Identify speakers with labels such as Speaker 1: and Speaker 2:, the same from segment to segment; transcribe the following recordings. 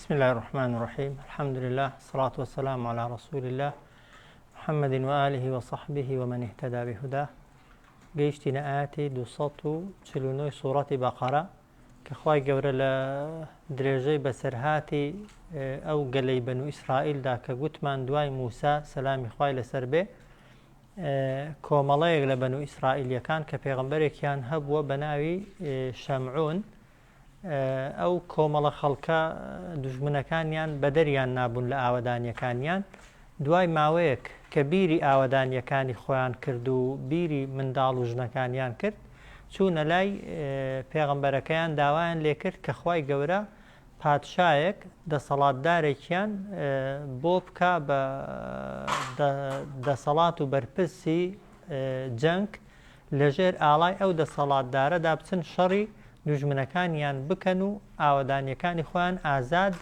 Speaker 1: بسم اللە الرحمن الرحیم الحمد للە الصلاة والسلام علی رسول اللە محمد وآله وصحبه ومن اهتدى بهداه. گەیشتینە ئاەتی 249 سوڕەتی بەقەرە کە خوای گەورە لە درێژەی بەسەرهاتی ئەو گەلەی بەنو ئیسرائیلدا کە گوتمان دوای موسا سەلامی خوای لەسەر بێ، کۆمەڵەیەک لە بەنو ئیسرائیلیەکان کە پێغەمبەرێکیان هەبووە بە ناوی شەمعون، ئەو کۆمەڵە خەڵکە دوژمنەکانیان بەدەریان نابوون لە ئاوەدانیەکانیان، دوای ماوەیەک کە بیری ئاوەدانیەکانی خۆیان کرد و بیری منداڵ و ژنەکانیان کرد، چوونە لای پێغەمبەرەکەیان داوایان لێکرد کە خوای گەورە پادشایەک، دەسەڵاتدارێکیان بۆ بکا بە دەسەڵات و بەرپرسی جەنگ، لەژێر ئاڵای ئەو دەسەڵاتدارەدا بچن شەڕی دوژمنەکانیان بکەن و ئاوەدانییەکانی خۆیان ئازاد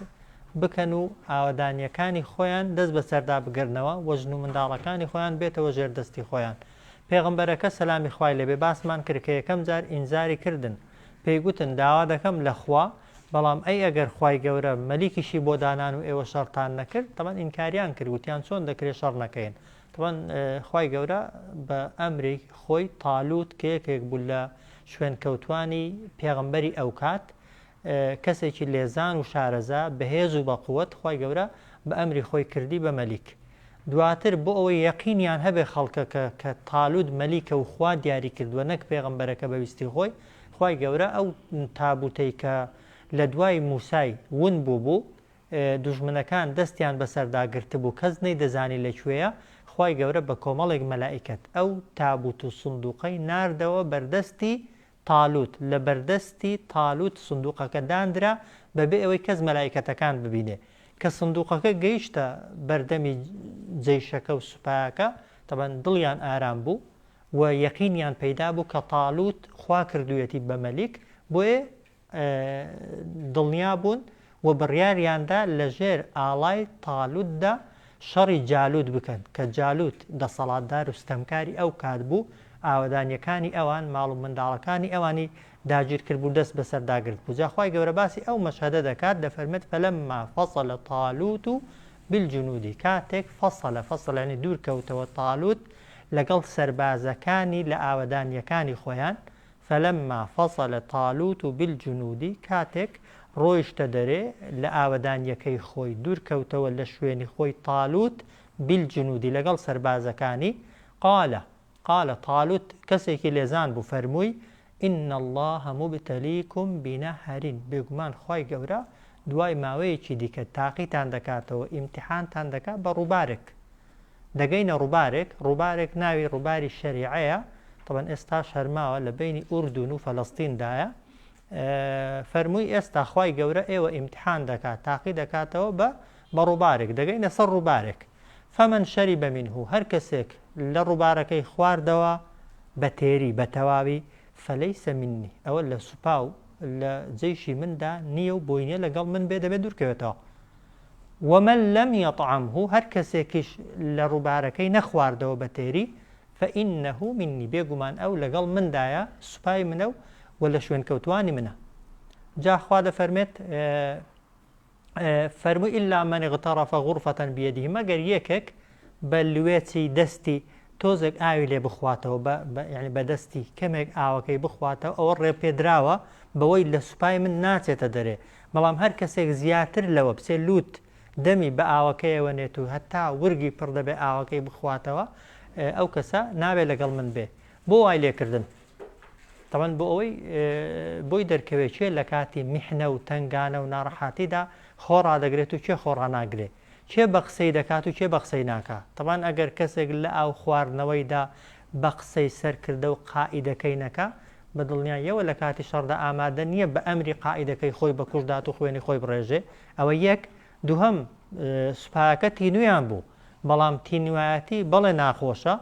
Speaker 1: بکەن و ئاوەدانییەکانی خۆیان دەست بەسەردا بگرنەوە و ژن و منداڵەکانی خۆیان بێتەوە ژێر دەستی خۆیان. پێغەمبەرەکە سەلامی خوای لێبێ باسمان کرد کە یەکەم جار ئینزاری کردن پێی گوتن داوا دەکەم لە خوا بەڵام ئەی ئەگەر خوای گەورە مەلیکیشی بۆ دانان و ئێوە شەڕتان نەکرد تەبعەن ئینکاریان کرد وتیان چۆن دەکرێ شەڕ نەکەین تەبعەن خوای گەورە بە ئەمری خۆی تالوت کە یەکێک بوو لە شوێنکەوتوانی پێغەمبەری ئەوکات کەسێکی لێزان و شارەزا بەهێز و بەقوەت خوای گەورە بە ئەمری خۆی کردی بە مەلیک دواتر بۆ ئەوەی یەقینیان هەبێ خەڵکەکە کە تالوت مەلیکە و خوا دیاری کردووە نەک پێغەمبەرەکە بە ویستی خۆی خوای گەورە ئەو تابوتەی کە لە دوای موسای ون بووبوو دوژمنەکان دەستیان بەسەردا گرتبوو کەس نەیدەزانی لە کوێیە، خوای گەورە بە کۆمەڵێک مەلائیکەت ئەو تابوت و سندوقەی ناردەوە بەردەستی تالوت، لە بەردەستی تالوت سندوقەکە داندرا بەبێ ئەوەی کەس مەلائیکەتەکان ببینێ، کە سندوقەکە گەیشتە بەردەمی جەیشەکە و سوپایەکە تەبعەن دڵیان ئارام بوو و یەقینیان پەیدا بوو کە تالوت خوا کردوویەتی بە مەلیک بۆیە دڵنیا بوون و بڕیاریاندا لەژێر ئاڵای تالوتدا شەڕی جالوت بکەن، کە جالوت دەسەڵاتدار و ستەمکاری ئەو کات بوو، ئاوەدانییەکانی ئەوان، ماڵ و منداڵەکانی ئەوانی داگیرکردبوو، دەست بەسەردا گرتبوو. جا خوای گەورە باسی ئەو مەشهەدە دەکات، دەفەرمێت، فلما فصل طالوت بالجنود، کاتێک فصل، فصل یانی دوور کەوتەوە، طالوت لەگەڵ سەربازەکانی لە ئاوەدانییەکانی خۆیان، فلما فصل طالوت بالجنود، کاتێک ڕۆیشتە دەرێ لە ئاوەدانیەکەی خۆی دوور کەوتەوە لە شوێنی خۆی طالوت بالجنود لەگەڵ سەربازەکانی، قال، قال، طالوت کەسێکی لێزان بوو فەرمووی، ان اللە مبتلیکم بنهر، بێگومان خوای گەورە دوای ماوەیەکی دیکە تاقیتان دەکاتەوە، ئیمتیحانتان دەکات بە ڕووبارێک. دەگەینە ڕووبارێک، ڕووبارێک ناوی ڕووباری شەریعەیە، تەبعەن ئێستاش هەر ماوە لە بەینی ئوردون و فەلەستیندایە، فەرمووی ئێستا خوای گەورە ئێوە ئیمتحان دەکات، تاقی دەکاتەوە بە بە ڕووبارێک، دەگەینە سەر ڕووبارێک، فمن شرب منه هەر کەسێک لە ڕووبارەکەی خواردەوە بە تێری، بە تەواوی، فلیس منی ئەوە لە سوپا و لە جەیشی مندا نییە و بۆی نییە لەگەڵ من بێ دەبێت دوورکەوێتەوە. ومن لم یطعمه هەر کەسێکیش لە ڕووبارەکەی نەخواردەوە بە تێری، فانه منی بێگومان ئەو لەگەڵ مندایە، سوپای منە و و لە شوێنکەوتووانی منە. جا خوا دەفەرمێت، فەرمووی الا من اغترف غرفة بیده مەگەر یەکێک بە لوێچی دەستی تۆزێک ئاوی لێ بخواتەوە بە بە یانی بە دەستی کەمێک ئاوەکەی بخواتەوە ئەوە ڕێپێدراوە بەوەی لە سوپای من ناچێتە دەرێ بەڵام هەر کەسێک زیاتر لەوە بچێ لووت دەمی بە ئاوەکەیەوە نێت و هەتا ورگی پڕ دەبێ ئاوەکەی بخواتەوە ئەو کەسە نابێ لەگەڵ من بێ بۆ وای لێکردن تەبعەن بۆ ئەوەی بۆی دەرکەوێ کێ لە کاتی میحنە و تەنگانە و ناڕەحاتیدا خۆ ڕادەگرێت و کێ خۆ ڕاناگرێ کێ بە قسەی دەکات و کێ بە قسەی ناکا. تەبعەن ئەگەر کەسێک لە ئاو خواردنەوەیدا بە قسەی سەرکردە و قائیدەکەی نەکا، بە دڵنیاییەوە لە کاتی شەڕدا ئامادە نییە بە ئەمری قائیدەکەی خۆی بە کوشت دات و خوێنی خۆی بڕێژێ. ئەوە یەک. دووهەم، سوپایەکە تینوویان بوو. بەڵام تینوایەتی بەڵێ ناخۆشە،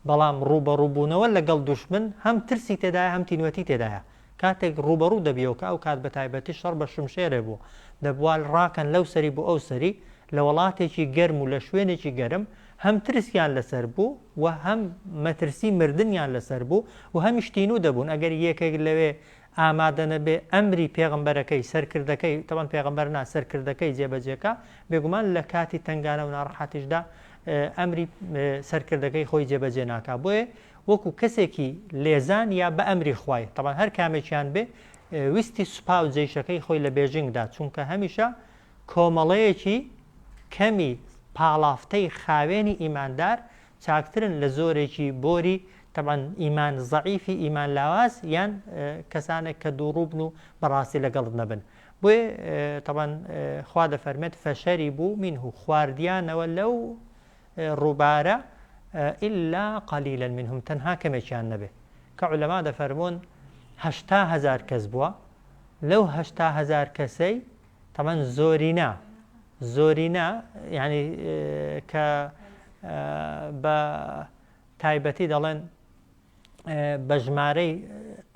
Speaker 1: بەڵام ڕووبەڕووبوونەوە لەگەڵ دوشمن هەم ترسی تێدایە هەم تینوێتی تێدایە. کاتێک ڕووبەڕوو دەبیەوە کە ئەو کات بە تایبەتی شەڕ بە شمشێرێ بوو دەبوا ڕاکەن لەو سەری بۆ ئەو سەری لە وەڵاتێکی گەرم و لە شوێنێکی گەرم هەم ترسیان لەسەر بوو و هەم مەترسی مردنیان لەسەر بوو و هەمیش تینوو دەبوون ئەگەر یەکێک لەوێ ئامادە نەبێ ئەمری پێغەمبەرەکەی، سەرکردەکەی، تەبعەن پێغەمبەر نا، سەرکردەکەی جێبەجێکا، بێگومان لە کاتی تەنگانە و ناڕەحەتیشدا ئەمری سەرکردەکەی خۆی جێبەجێ ناکا. بۆیە وەکو کەسێکی لێزان یا بە ئەمری خوای، تەبعەن هەر کامێکیان بێ، ویستی سوپا و جەیشەکەی خۆی لە بێژنگدا، چونکە هەمیشە کۆمەڵەیەکی کەمی پاڵافتەی خاوێنی ئیماندار چاکترن لە زۆرێکی بۆری تەبعەن ئیمان زەعیفی ئیمان لاواز یان کەسانێک کە دووڕووبن و بەڕاستی لەگەڵت نەبن بۆیە تەبعەن خوا دەفەرمێت فشربوا منه خواردیانەوە لەو ڕووبارە إلا قليلا منهم تەنها کەمێکیان نەبێ کە عولەما دەفەرموون 80 هەزار کەس بووە لەو 80 هەزار کەسەی تەبعەن زۆرینە زۆرینە یانی کە بە تایبەتی دەڵێن بە ژمارەی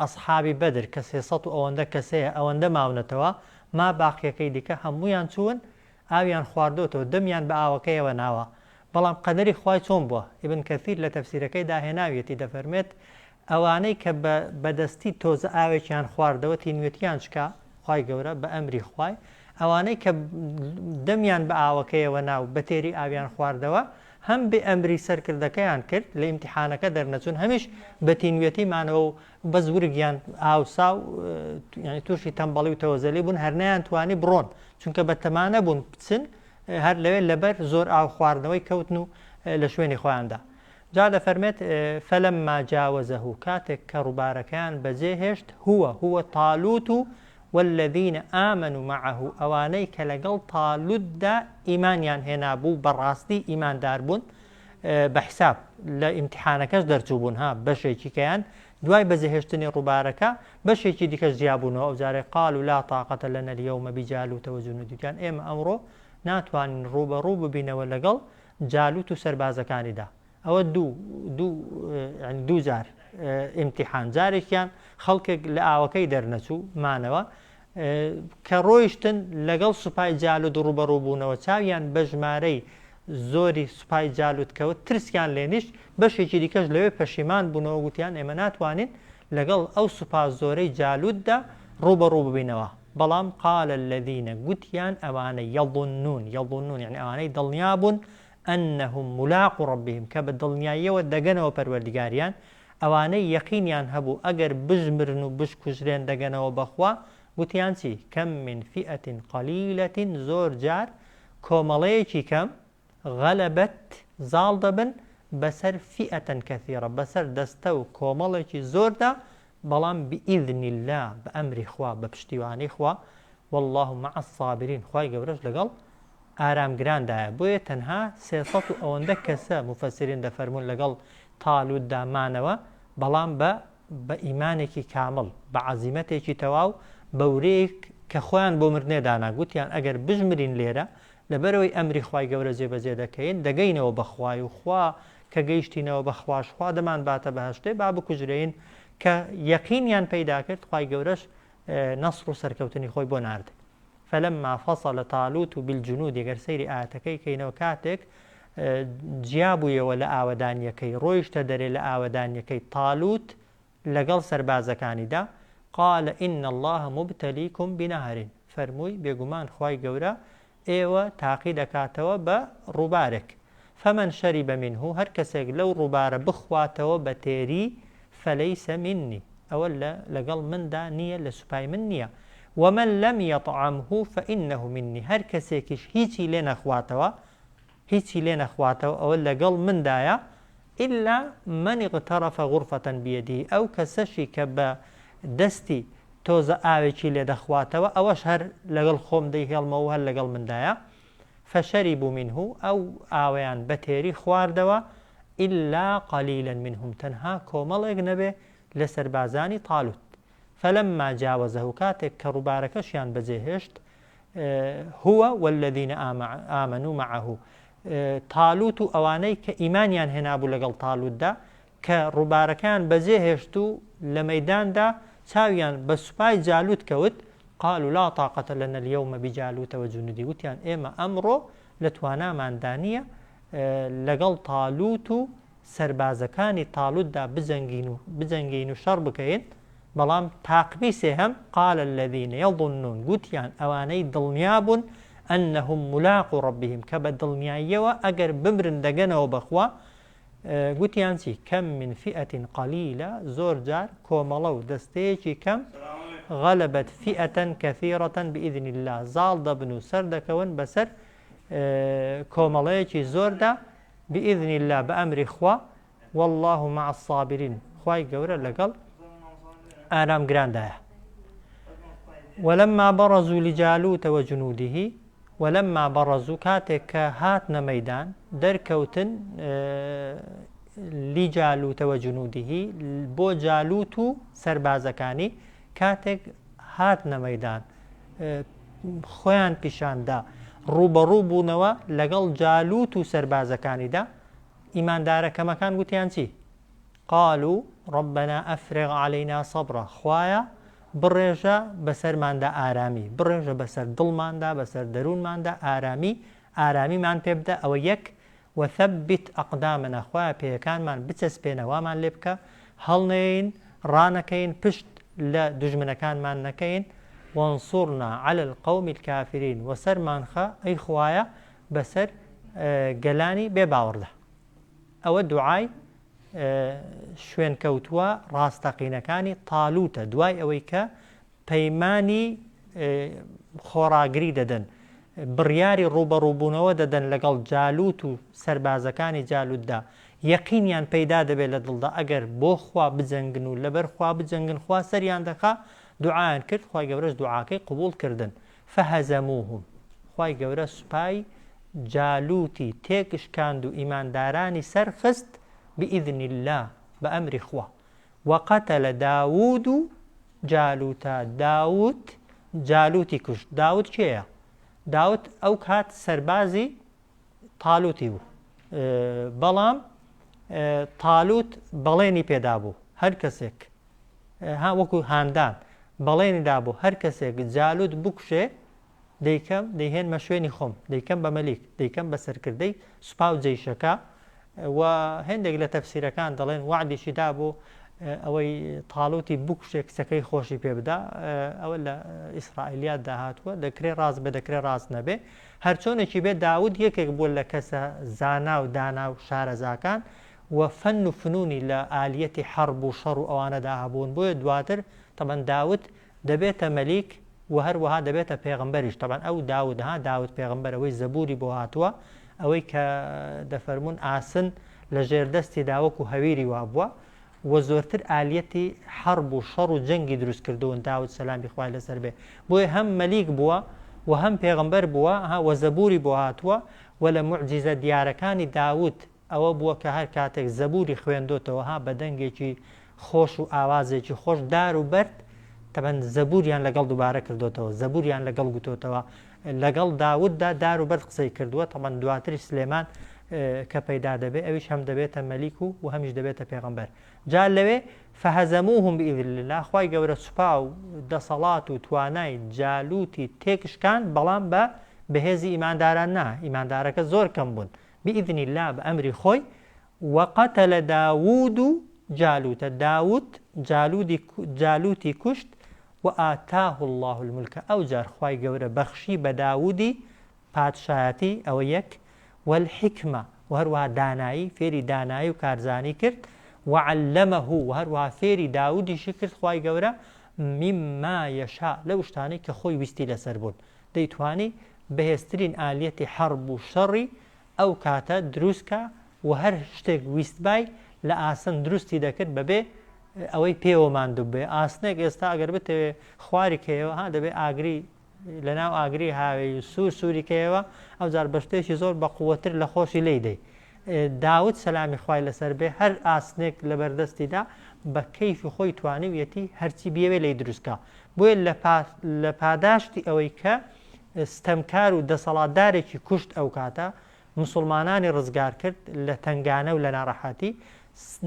Speaker 1: ئەسحابی بەدر کە سێ و ئەوەندە کەسەیە ئەوەندە ماونەتەوە ما باقیەکەی دیکە هەمویان چوون ئاویان خواردۆتەوە دەمیان بە ئاوەکەیەوە ناوە بەڵام قەدەری خوای چۆن بووە ئیبن کەثیر لە تەفسیرەکەی داهێناویەتی دەفەرمێت ئەوانەی کە بە بەدەستی تۆزە ئاوێکیان خواردەوە تینوێتیان شکا، خوای گەورە بە ئەمری خوای، ئەوانەی کە دەمیان بە ئاوەکەیەوە نا و بە تێری ئاویان خواردەوە هەم بێ ئەمری سەرکردەکەیان کرد لە ئیمتیحانەکە دەرنەچوون هەمیش بە تینوێتی مانەوە و بەس ورگیان ئاوسا و یانی تووشی تەمبەڵی و تەوەزەلی بوون هەر نەیانتوانی بڕۆن چونکە بە تەما نەبوون بچن هەر لەوێ لەبەر زۆر ئاو خواردنەوەی کەوتن و لە شوێنی خۆیاندا جا دەفەرمێت، فلما جاوزه، کاتێک کە ڕووبارەکەیان بەجێ هێشت، هو، هو طالوت والذین آمنوا معه، ئەوانەی کە لەگەڵ طالوتدا ئیمانیان هێنابوو بەڕاستی ئیماندار بوون، بە حساب لە ئیمتیحانەکەش دەرچووبوون ها بەشێکی کەیان دوای بەجێهێشتنی ڕووبارەکە بەشێکی دیکەش جیابوونەوە ئەوجارەی قالوا لا طاقة لنا اليوم بجالوت وجنوده وتیان ئێمە ئەمڕۆ ناتوانین ڕووبەڕوو ببینەوە لەگەڵ جالوت و سەربازەکانیدا ئەوە دوو دوو یانی دوو جار ئیمتیحان جارێکیان خەڵکێک لە ئاوەکەی دەرنەچوو مانەوە کە ڕۆیشتن لەگەڵ سوپای جالوت ڕوبەڕوو بوونەوە چاویان بە ژمارەی زۆری سوپای جالوت کەوت ترسیان لێنیشت بەشێکی دیکەش لەوێ پەشیمان بوونەوە گوتیان ئێمە ناتوانین لەگەڵ ئەو سوپا زۆرەی جالوتدا ڕوبەڕوو ببینەوە بەڵام قال الذین گوتیان ئەوانەی یظنون یظنون یەعنی ئەوانەی دڵنیا بوون انهم ملاقو ربهم کە بە دڵنیاییەوە دەگەنەوە پەروەردگاریان ئەوانەی یەقینیان هەبوو ئەگەر بشمرن و بشکوژرێن دەگەنەوە بە خوا گوتیان چی کم من فئە قلیلە زۆر جار کۆمەڵەیەکی کەم غلبت زاڵ دەبن بەسەر فئە کثیرە بەسەر دەستە و کۆمەڵێکی زۆردا بەڵام بإذن اللە بە ئەمری خوا بە پشتیوانی خوا واللە مع الصابرین خوای گەورەش لەگەڵ ئارامگراندایە بۆیە تەنها 300 و ئەوەندە کەسە مفسرین دەفەرموون لەگەڵ تالوتدا مانەوە بەڵام بە بە ئیمانێکی کامڵ بە عەزیمەتێکی تەواو بە ورەیەک کە خۆیان بۆ مردنێ دانا گوتیان ئەگەر بشمرین لێرە لەبەرئەوەی ئەمری خوای گەورە جێبەجێ دەکەین دەگەینەوە بە خوای و خوا کە گەیشتینەوە بە خواش خوا دەمانباتە بەهەشتێ با بکوژرێین کە یەقینیان پەیدا کرد خوای گەورەش نەسڕ و سەرکەوتنی خۆی بۆ نارد فلما فصل طالوت بالجنود گەر سەیری ئایەتەکەی کەینەوە کاتێک جیابوویەوە لە ئاوەدانیەکەی ڕۆیشتە دەرێ لە ئاوەدانیەکەی طالوت لەگەڵ سەربازەکانیدا، قال ان اللە مبتلیکم بنهر، فەرمووی، بێگومان خوای گەورە ئێوە تاقی دەکاتەوە بە ڕووبارێک، فمن شرب منه، هەر کەسێک لەو ڕووبارە بخواتەوە بە تێری، فلیس منی، ئەوە لە لەگەڵ مندا نییە لە سوپای من نییە، ومن لم یطعمه فانه منی، هەر کەسێکیش هیچی لێ نەخواتەوە، هیچی لێ نەخواتەوە ئەوە لەگەڵ مندایە، الا من اغترف غرفە بیده، ئەو کەسەشی کە بە دەستی تۆزە ئاوێکی لێ دەخواتەوە ئەوەش هەر لەگەڵ خۆم دەیهێڵمەوە و هەر لەگەڵ مندایە، فشربوا منه، ئەو ئاوەیان بە تێری خواردەوە، الا قلیلا منهم، تەنها کۆمەڵێک نەبێ لە سەربازانی طالوت، فلما جاوزه، کاتێک کە ڕووبارەکەشیان بەجێهێشت، هو والذین آمنوا معه تالوت و ئەوانەی کە ئیمانیان هێنابوو لەگەڵ تالوتدا کە ڕووبارەکەیان بەجێ هێشت و لە مەیداندا چاویان بە سوپای جالوت کەوت قالوا لا طاقة لنا اليوم بجالوت وجنوده وتیان ئێمە ئەمڕۆ لە تواناماندا نییە لەگەڵ تالوت و سەربازەکانی تالوتدا بجەنگین و بجەنگین و شەڕ بکەین. بەڵام تاقمی سێهەم، قال الذین یظنون، گوتیان ئەوانەی دڵنیا بوون، انهم ملاقو ربهم، کە بە دڵنیاییەوە ئەگەر بمرن دەگەنەوە بە خوا، گوتیان چی؟ کم من فئە قلیلە، زۆر جار کۆمەڵە و دەستەیەکی کەم، غلبت فئە کثیرە باذن اللە، زاڵ دەبن و سەردەکەون بەسەر کۆمەڵەیەکی زۆردا، باذن اللە، بە ئەمری خوا، واللە مع الصابرین، خوای گەورە لەگەڵ ئارامگراندایە. ولما برزوا لجالوت وجنوده، ولما برزوا کاتێک کە هاتنە مەیدان دەرکەوتن لجالوت وجنوده بۆ جالوت و سەربازەکانی کاتێک هاتنە مەیدان خۆیان پیشاندا ڕووبەڕوو بوونەوە لەگەڵ جالوت و سەربازەکانیدا ئیماندارە کەمەکان گوتیان چی؟ قالوا ربنا افرغ علینا صبرا خوایە بڕێژە بەسەرماندا ئارامی، بڕێژە بەسەر دڵماندا، بەسەر دەروونماندا ئارامی، ئارامیمان پێ بدە، ئەوە یەک، وثبت اقدامنا خوایە پێیەکانمان بچەسپێنە وامان لێ بکە هەڵنەیەین، ڕانەکەین، پشت لە دوژمنەکانمان نەکەین، وانصرنا علی القوم الکافرین وە سەرمان خە ئەی خوایە بەسەر گەلانی بێ باوەڕدا. ئەوە دوعای شوێنکەوتووە ڕاستەقینەکانی تالوتە دوای ئەوەی کە پەیمانی خۆڕاگری دەدەن، بڕیاری ڕووبەڕووبوونەوە دەدەن لەگەڵ جالوت و سەربازەکانی جالوتدا، یەقینیان پەیدا دەبێت لە دڵدا ئەگەر بۆ خوا بجەنگن و لەبەر خوا بجەنگن خوا سەریان دەخا، دوعایان کرد خوای گەورەش دوعاکەی قبوڵ کردن. فهزموهم، خوای گەورە سوپای جالوتی تێکشکاند و ئیماندارانی سەرخست، بإذن اللە، بە ئەمری خوا، وقتل داود جالوت، داود جالوتی کوشت، داود کێیە؟ داود ئەو کات سەربازی تالوتی بوو، بەڵام تالوت بەڵێنی پێدابوو هەر کەسێک ها وەکو هاندان بەڵێنی دابوو هەر کەسێک جالوت بکوژێ دەیکەم دەیهێنمە شوێنی خۆم دەیکەم بە مەلیک دەیکەم بە سەرکردەی سوپا و جەیشەکە و هێندێک لە تەفسیرەکان دەڵێن وەعدیشی دابوو ئەوەی تاڵوتی بکوژێ کچەکەی خۆشی پێ بدا ئەوە لە ئیسرائیلیاتدا هاتووە دەکرێ ڕاست بێ دەکرێ ڕاست نەبێ هەرچۆنێکی بێ داود یەکێک بووە لە کەسە زانا و دانا و شارەزاکان و فەن و فنونی لە ئالیەتی حەڕب و شەڕ و ئەوانەدا هەبوون بۆیە دواتر تەبەن داود دەبێتە مەلیک و هەروەها دەبێتە پێغەمبەریش تەبەن ئەو داود ها داود پێغەمبەر ئەوەی زەبوری بۆ هاتووە ئەوەی کە دەفەرموون ئاسن لە ژێر دەستیدا وەکو هەویری وابووە و زۆرتر ئالیەتی حەڕب و شەڕ و جەنگی دروست کردوون داود سەلامی خوای لەسەر بێ بۆیە هەم مەلیک بووە و هەم پێغەمبەر بووە ها وە زەبوری بۆ هاتووە و لە موعجیزە دیارەکانی داود ئەوە بووە کە هەر کاتێک زەبووری خوێندۆتەوە ها بە دەنگێکی خۆش و ئاوازێکی خۆش دار و بەرد تەبەن زەبووریان لەگەڵ دووبارە کردۆتەوە زەبووریان لەگەڵ گوتۆتەوە لەگەڵ داوددا دار و بەرد قسەی کردووە تەبەن دواتریش سلێمان کە پەیدا دەبێ ئەویش هەم دەبێتە مەلیک و و هەمیش دەبێتە پێغەمبەر جا لەوێ فهزموهم بإذن الله خوای گەورە سوپا و دەسەڵات و توانای جالوتی تێکشکاند بەڵام بە بەهێزی ئیمانداران نا ئیماندارەکە زۆر کەم بوون بإذن اللە بە ئەمری خۆی، وقتل داود جالوت داود جالودی جالوتی کوشت، وآتاه اللە الملک ئەوجار خوای گەورە بەخشی بە داودی پادشایەتی ئەوە یەک، والحکمە وهەروەها دانایی فێری دانایی و کارزانی کرد، وعلمه وهەروەها فێری داودیشی کرد خوای گەورە مما یشاء لەو شتانەی کە خۆی ویستی لەسەر بوون. دەیتوانی بەهێزترین ئالیەتی حەڕب و شەڕی ئەو کاتە دروست کا و هەر شتێک ویستبای لە ئاسن دروستی دەکرد بەبێ ئەوەی پێوە ماندوو بێ. ئاسنێک ئێستا ئەگەر بتەوێ خواری کەیەوە ها دەبێ ئاگری لە ناو ئاگری هاوێی و سوور سووری کەیەوە ئەوجار بە شتێکی زۆر بەقوەتر لە خۆشی لێی دەی. داود سەلامی خوای لەسەر بێ هەر ئاسنێک لەبەردەستیدا بە کەیفی خۆی توانیویەتی هەرچی بیەوێ لێی دروست کا بۆیە لە پاداشتی ئەوەی کە ستەمکار و دەسەڵاتدارێکی کوشت ئەوکاتە موسڵمانانی ڕزگار کرد لە تەنگانە و لە ناڕەحەتی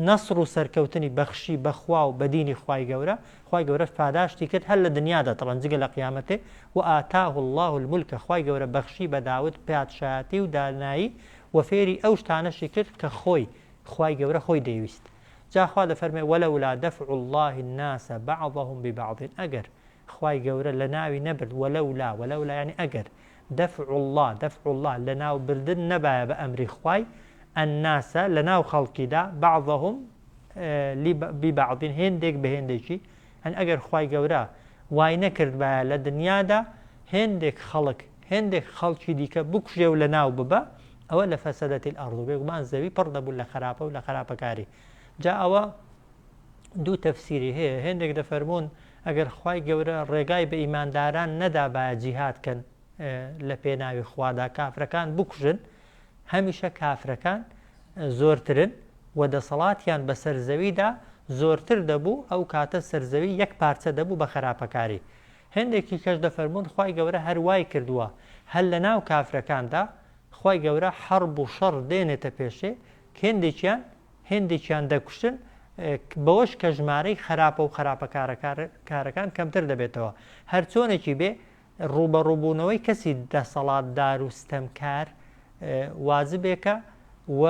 Speaker 1: نەسڕ و سەرکەوتنی بەخشی بە خوا و بە دینی خوای گەورە، خوای گەورەش پاداشتی کرد هەر لە دنیادا تەبعەن جگە لە قیامەتێ، وآتاه اللە الملک خوای گەورە بەخشی بە داود پادشایەتی و دانایی و فێری ئەو شتانەشی کرد کە خۆی خوای گەورە خۆی دەیویست. جا خوا دەفەرمێ ولولا دفع اللە الناس بعضهم ببعض ئەگەر خوای گەورە لەناوی نەبرد ولولا ولولا یانی ئەگەر دفع اللە دفع اللە لەناو بردن نەبایە بە ئەمری خوای الناس لەناو خەڵکیدا بعضهم ببعض هێندێک بە هێندێکی یانی ئەگەر خوای گەورە وای نەکردبایە لە دنیادا هێندێک خەڵک هێندێک خەڵکی دیکە بکوژێ و لەناو ببا ئەوە لفسدت الارض بێگومان زەوی پڕ دەبوو لە خراپە و لە خراپەکاری جا ئەوە دوو تەفسیری هەیە هێندێک دەفەرموون ئەگەر خوای گەورە ڕێگای بە ئیمانداران نەدابایە جیهاد کەن لە پێناوی خوادا کافرەکان بکوژن هەمیشە کافرەکان زۆرترن و دەسەڵاتیان بەسەر زەویدا زۆرتر دەبوو ئەو کاتە سەرزەوی یەک پارچە دەبوو بە خراپەکاری هێندێکی کەش دەفەرموون خوای گەورە هەر وای کردووە هەر لەناو کافرەکاندا خوای گەورە حەڕب و شەڕ دێنێتە پێشێ هێندێکیان هێندێکیان دەکوشتن بەوەش کە ژمارەی خەراپە و خەراپەکارەکان کەمتر دەبێتەوە هەرچۆنێکی بێ ڕووبەڕووبوونەوەی کەسی دەسەڵاتدار و ستەمکار واجبێکە و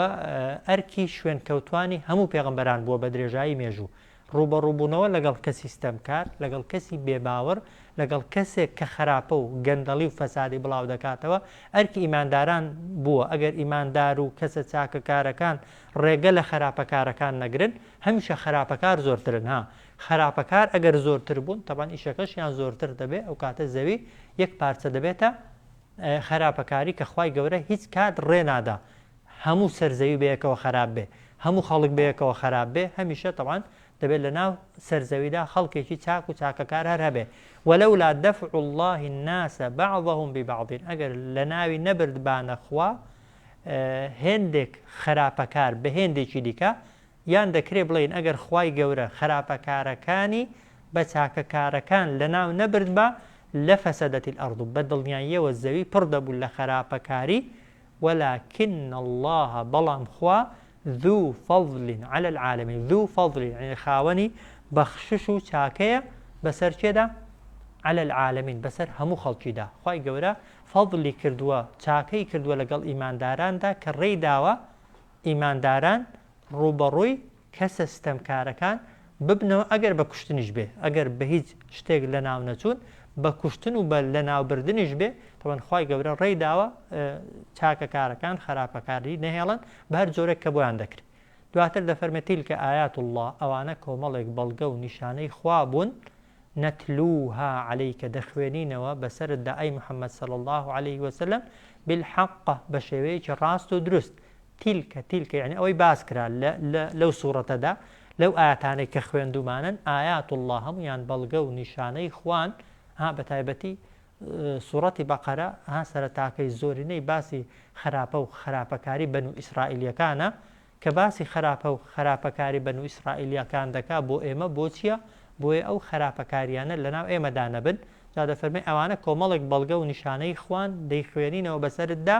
Speaker 1: ئەرکی شوێنکەوتوانی هەموو پێغەمبەران بووە بە درێژایی مێژوو ڕووبەڕووبوونەوە لەگەڵ کەسی ستەمکار، لەگەڵ کەسی بێباوەڕ، لەگەڵ کەسێک کە خەراپە و گەندەڵی و فەسادی بڵاو دەکاتەوە، ئەرکی ئیمانداران بووە، ئەگەر ئیماندار و کەسە چاکەکارەکان ڕێگە لە خەراپەکارەکان نەگرن، هەمیشە خەراپەکار زۆرترن، ها خەراپەکار ئەگەر زۆرتر بوون، تەبعەن ئیشەکەشیان زۆرتر دەبێ، ئەوکاتە زەوی یەک پارچە دەبێتە خەراپەکاری کە خوای گەورە هیچ کات ڕێ نادا هەموو سەر زەوی بەیەکەوە خەراپ بێ هەموو خەڵک بەیەکەوە خەراپ بێ هەمیشە تەبعەن دەبێت لە ناو سەر زەویدا خەڵکێکی چاک و چاکەکار هەر هەبێ ولولا دفع اللە الناس بعضهم ببعض ئەگەر لە ناوی نەبردبانە خوا هێندێک خراپەکار بە هێندێکی دیکە یان دەکرێ بڵێین ئەگەر خوای گەورە خراپەکارەکانی بە چاکەکارەکان لەناو نەبردبا لفسدت الارض بە دڵنیاییەوە زەوی پڕ دەبوو لە خراپەکاری ولکن اللە بەڵام خوا ذو فضل علی العالمین ذو فضل یعنی خاوەنی بەخشش و چاکەیە بەسەر کێدا؟ علی العالمین بەسەر هەموو خەڵکیدا خوای گەورە فەضلی کردووە چاکەی کردووە لەگەڵ ئیمانداراندا کە ڕێی داوە ئیمانداران ڕووبەڕووی کەسە ستەمکارەکان ببنەوە ئەگەر بە کوشتنیش بێ ئەگەر بە هیچ شتێک لەناو نەچوون بە کوشتن و بە لەناوبردنیش بێ تەبعەن خوای گەورە ڕێی داوە چاکەکارەکان خەراپەکاری نەهێڵن بە هەر جۆرێک کە بۆیان دەکرێت دواتر دەفەرمێ تلک آیات اللە ئەوانە کۆمەڵێک بەڵگە و نیشانەی خوا بوون نتلوها علیک دەخوێنینەوە بەسەرتدا ئەی محمد صلی اللە علیه وسلم بالحق بە شێوەیەکی ڕاست و دروست تلک تلک یعنی ئەوەی باس کرا لە لە لەو سوڕەتەدا لەو ئایەتانەی کە خوێندومانن آیات اللە هەموویان بەڵگە و نیشانەی خوان ها بە تایبەتی سوڕەتی بەقەرە ها سەرەتاکەی زۆرینەی باسی خراپە و خراپەکاری بەنو ئیسرائیلیەکانە کە باسی خراپە و خراپەکاری بەنو ئیسرائیلیەکان دەکا بۆ ئێمە بۆ چیە بۆیە ئەو خراپەکاریانە لەناو ئێمەدا نەبن جا دەفەرمێ ئەوانە کۆمەڵێک بەڵگە و نیشانەی خوان دەیخوێنینەوە بەسەرتدا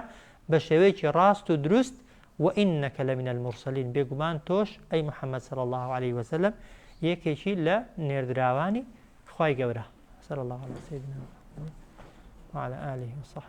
Speaker 1: بە شێوەیەکی ڕاست و دروست، وانک لمن المرسلین، بێگومان تۆش ئەی محمد صلی اللە علیە وسلم یەکێکی لە نێردراوانی خوای گەورە. صلی اللە علی سیدنا محمد وعلی آله وصحبه.